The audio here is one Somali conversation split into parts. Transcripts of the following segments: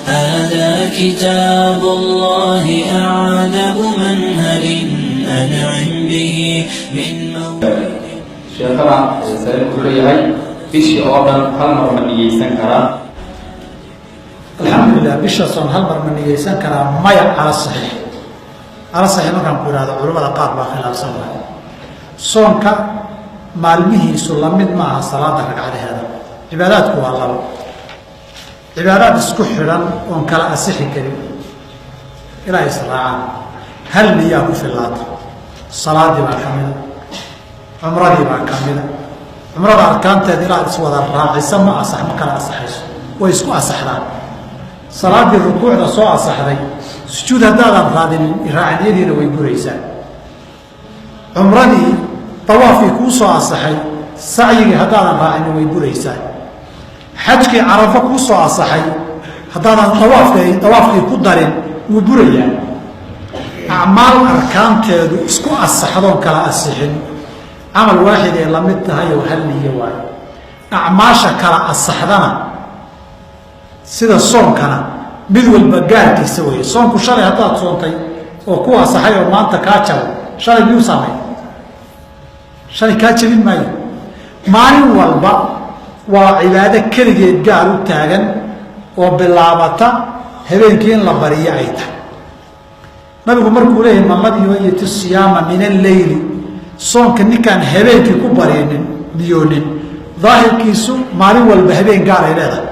هذا كتاب الله أعذب منهل، أنعم به من مولد. Sheekhana sare wuxuu leeyahay, bishii oo dhan hal mar ma niyeysan karaa? Alxamdulilah, bisha soon hal mar ma niyeysan karaa? Maya, cala saxiix. Cala saxiix markaan ku ihahdo, culamada qaar baa khilaafsan waay. Soonka maalmihiisu lamid ma aha salaada ragcadaheeda. Cibaadaadku waa labo: cibaadaad isku xidhan oon kala asixi karin ilaa israacaan, hal niyaa ku fillaata. Salaadii baa ka mida, cumradii baa ka mida. Cumrada arkaanteeda ilaad iswada raacisa ma asax, ma kala asaxayso, way isku asaxdaan. Salaadii rukuucda soo asaxday, sujuud haddaadan raadinin raaciniyadiina way buraysaa. Cumradii dawaafkii kuu soo asaxay, sacyigii haddaadan raacinin way buraysaa. Xajkii carafo kuu soo asaxay, haddaadan dawaafkii ku darin, wuu burayaa. Acmaal arkaanteedu isku asaxdoon kala asixin, camal waaxid ay la mid tahay oo hal niyo waayo. Acmaasha kala asaxdana, sida soonkana, mid walba gaarkiisa weeye. Soonku shalay haddaad soontay oo ku asaxay oo maanta kaa jabo, shalay miyuu saamay? Shalay kaa jabin maayo. Maalin walba waa cibaado keligeed gaar u taagan oo bilaabata habeenkii in la bariyo ay tahay. Nabigu markuu leeyahay "من لم يبيت الصيام من الليل", soonka ninkaan habeenkii ku barinin, niyoonin, daahirkiisu maalin walba habeen gaar ay leedahay.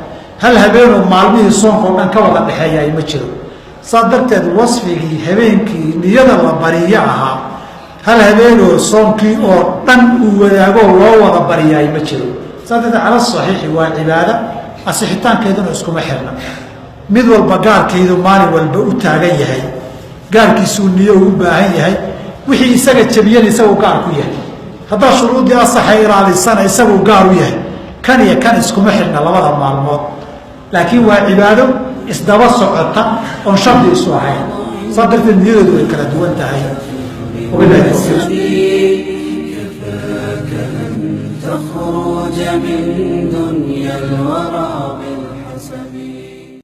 Hal habeenoo maalmihii soonka oo dhan ka wada dhexeeya ay ma jiro. Saas darteed wasfigii habeenkii niyada la bariyo ahaa, hal habeenoo soonkii oo dhan uu wadaagoo loo wada bariyaay ma jiro. Saas darteed cala saxiixi waa cibaado asixitaankeeduna iskuma xirna. Mid walba gaarkeedu maalin walba u taagan yahay, gaarkiisuu niyo ugu baahan yahay. Wixii isaga jabiyana isagu gaar ku yahay, haddaa shuruuddii asaxay ilaalisana isaguu gaar u yahay. Kan iyo kan iskuma xirna labada maalmood, laakiin waa cibaado isdaba socota oon shardi isu ahayn. Saas darteed niyadoodu way kala duwan tahay. Wabilahi tawfiiq. كفاك أن تخرج من دنيا الورى.